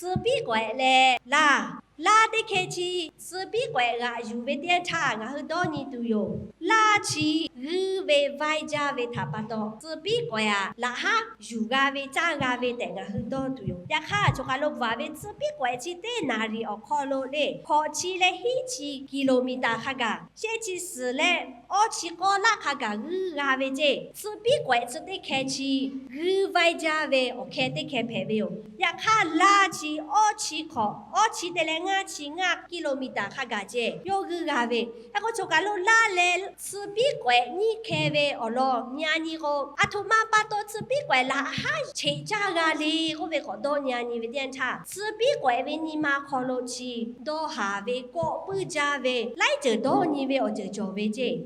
Tcuh piˉ k'awehꞈ leh laˇ, laˇ teˇ hkeh chi tcuh piˉ k'awehꞈ g'aꞈ yuˬ ve teˇ yanˇ htaˇ ngaˬ hui dawˇ nyi tuˬ yoˬ. Laˇ chi g'uiˇ ve vaiˇ jaˇ ve htaꞈ pa taw, tcuh piˉ k'awehꞈ aꞈ laꞈ haˉ yuˬ g'a ve caˇ g'a ve tehꞈ ngaˬ hui dawˇ tuˬ yoˬ. Yaꞈ hk'aˇ, choˬ kaˬ lo bvuhꞈ ve tcuh piˉ k'awehꞈ chi teˇ naˍ riˍ awˬ hk'aw lo le, hkawꞈ chi leh hiˉ chi kiˍloˍmeˍtaˍ hk'a gaˬ, shehˆ chi suhˍ leh awˇ chi k'awˇ laˇ hk'a gaˬ g'uiˇ g'a ve ceˇ. Tcuh piˉ k'awehꞈ chi teˇ hkeh chi g'uiˇ vaiˇ jaˇ ve awˬ hkeh teˇ hkeh hpehꞈ ve yoˬ. Yaꞈ hk'aˇ, laˇ chi awˇ chi hkawꞈ, awˇ chi te leh ngaˇ chi ngaˇ kiˍloˍmeˍtaˍ hk'a gaˬ ceh yawˇ g'uiˇ g'a ve. Hk'e k'o, choˬ kaˬ lo laˇ leh tcuh piˉ k'awehꞈ nyiˇ hkeh ve awˬ lawn nyi a nyi k'o, aˬ htoꞈ ma pa taw tcuh piˉ k'awehꞈ laꞈ haˉ cheꞈ caˇ g'a le k'oˆ ve k'awꞈ dawˇ nyi a nyi ve teˇ yanˇ htaˇ, tcuh piˉ k'awehꞈ ve nyi ma hk'aw lo chi dawˇ haˍ ve kawˆ puiˉ jaˇ ve laiˉ ceuˬ dawˇ nyi ve awˬ ceuˬ cawˬ ve ceˇ.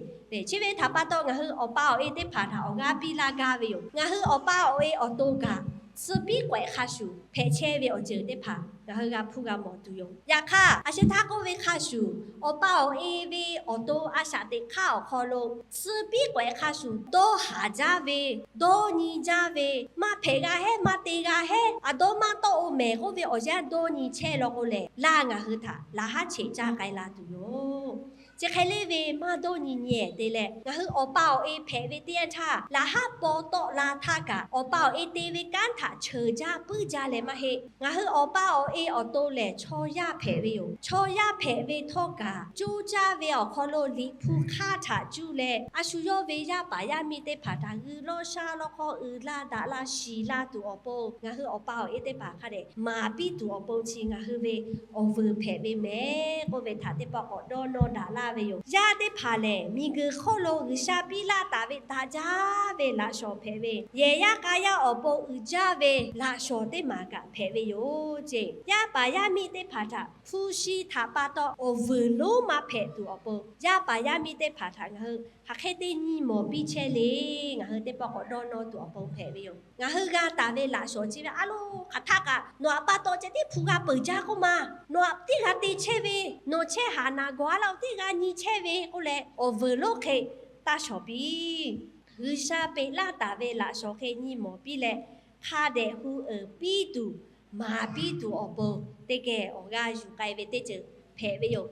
Chi ve htaꞈ pa taw ngaˬ hui awˬ pa awˬ e teˇ hpaˍ htaꞈ awˬ g'aˇ piˇ laˇ gaˇ ve yoˬ. Ngaˬ hui awˬ pa awˬ e awˬ to kaꞈ tcuh piˉ k'awehꞈ hk'a shuˍ hpehꞈ chehˇ ve awˬ ceuˬ teˇ hpaˍ ngaˬ hui g'a hpuˇ g'a mawˬ tuˬ yoˬ. Yaꞈ hk'aˇ, a sheh htaˇ k'oˆ ve hk'a shuˍ, awˬ pa awˬ e ve awˬ to a shaꞈ teꞈ hk'aˇ awˬ hk'aw lo tcuh piˉ k'awehꞈ hk'a shuˍ dawˇ haˍ jaˇ ve, dawˇ nyi jaˇ ve, maˇ hpehꞈ g'a hehˉ, maˇ te g'a hehˉ, aˬ dawˇ maˇ tawˆ-o mehˍ k'oˆ ve awˬ yanˇ dawˇ nyi chehˇ law k'o lehˬ, laˇ ngaˬ hui htaꞈ laꞈ haˉ cheꞈ caˇ k'ai la tuˬ yoˬ. Chi hk'e le ve maˇ dawˇ nyi nyi-ehˍ te leh, ngaˬ hui awˬ pa awˬ e hpehꞈ ve teˇ yanˇ htaˇ, laꞈ haˉ paw tawˆ la htaˇ kaꞈ, awˬ pa awˬ e te ve kanˉ htaꞈ cheuˬ jaˇ puiˉ jaˇ leh maˇ heˆ. Ngaˬ hui awˬ pa awˬ e awˬ to lehˬ chaw yaˇ hpehꞈ ve yoˬ. Chaw yaˇ hpehꞈ ve htawˇ kaꞈ, coˇ caˇ ve awˬ hk'aw lo Liꞈ hpu hk'aˇ htaꞈ cuˇ leh, a shu yawˇ ve yaˇ paˍ yaˇ miˇ teˇ hpaˍ htaꞈ g'uiˬ lawˇ shaˉ lawˇ hk'awˇ uiˍ laˇ daꞈ laˇ shiˍ la tuˬ awˬ pon, ngaˬ hui awˬ pa awˬ e teˇ hpaˍ hk'a dehꞈ maˍ piˇ tuˬ awˬ pon chi ngaˬ hui ve awˬ vuiˬ hpehꞈ ve mehˍ k'oˆ ve htaꞈ teˇ pawˆ k'awꞈ dawˇ nawˇ daꞈ laˇ ve yoˬ. Yaˇ teˇ hpaˍ lehˬ, miˬguiˬ hk'oˆ lo G'uiˬsha piˇ laˇ taˍ ve daꞈ jaˇ ve laꞈ shawnˍ hpehꞈ ve, yehˬ yaˇ k'a yaˇ awˬ pon uiˍ jaˇ ve laꞈ shawnˍ teˇ maˬ kaꞈ hpehꞈ ve yoˬ ceˇ. Yaˇ paˍ yaˇ miˇ teˇ hpaˍ htaꞈ hpu shi htaꞈ pa taw awˬ vuiˬ lonˉ maˇ hpehꞈ tuˬ awˬ pon, yaˇ paˍ yaˇ miˇ teˇ hpaˍ htaꞈ ngaˬ hui hk'aˬ hk'e te nyi mawˬ piˇ chehˇ le. Ngaˬ hui teˇ pawˆ k'awꞈ dawˇ nawˇ tuˬ awˬ pon hpehꞈ ve yoˬ. Ngaˬ hui g'a taˍ ve laꞈ shawnˍ chi ve a lo hk'aˬ htaˆ kaꞈ nawˬ htaꞈ pa taw ceh teˇ hpu g'a peuˬ jaˇ k'oˆ ma, nawˬ htaꞈ teˇ g'a te chehˇ ve, nawˬ chehˇ haꞈ naˍ gawˬ a laˇ-o teˇ g'a nyi chehˇ ve k'oˆ leh, awˬ vuiˬ lonˉ hk'e taˇ shawˍ piˇ. G'uiˬsha peꞈ laˇ taˍ ve laꞈ shawnˍ hk'e nyi mawˬ piˇ leh, hk'a dehꞈ hu uiˍ piˇ tuˬ, maˍ piˇ tuˬ awˬ pon teˇ geh awˬ g'aˇ yuˬ k'ai ve teˇ ceuˬ hpehꞈ ve yoˬ.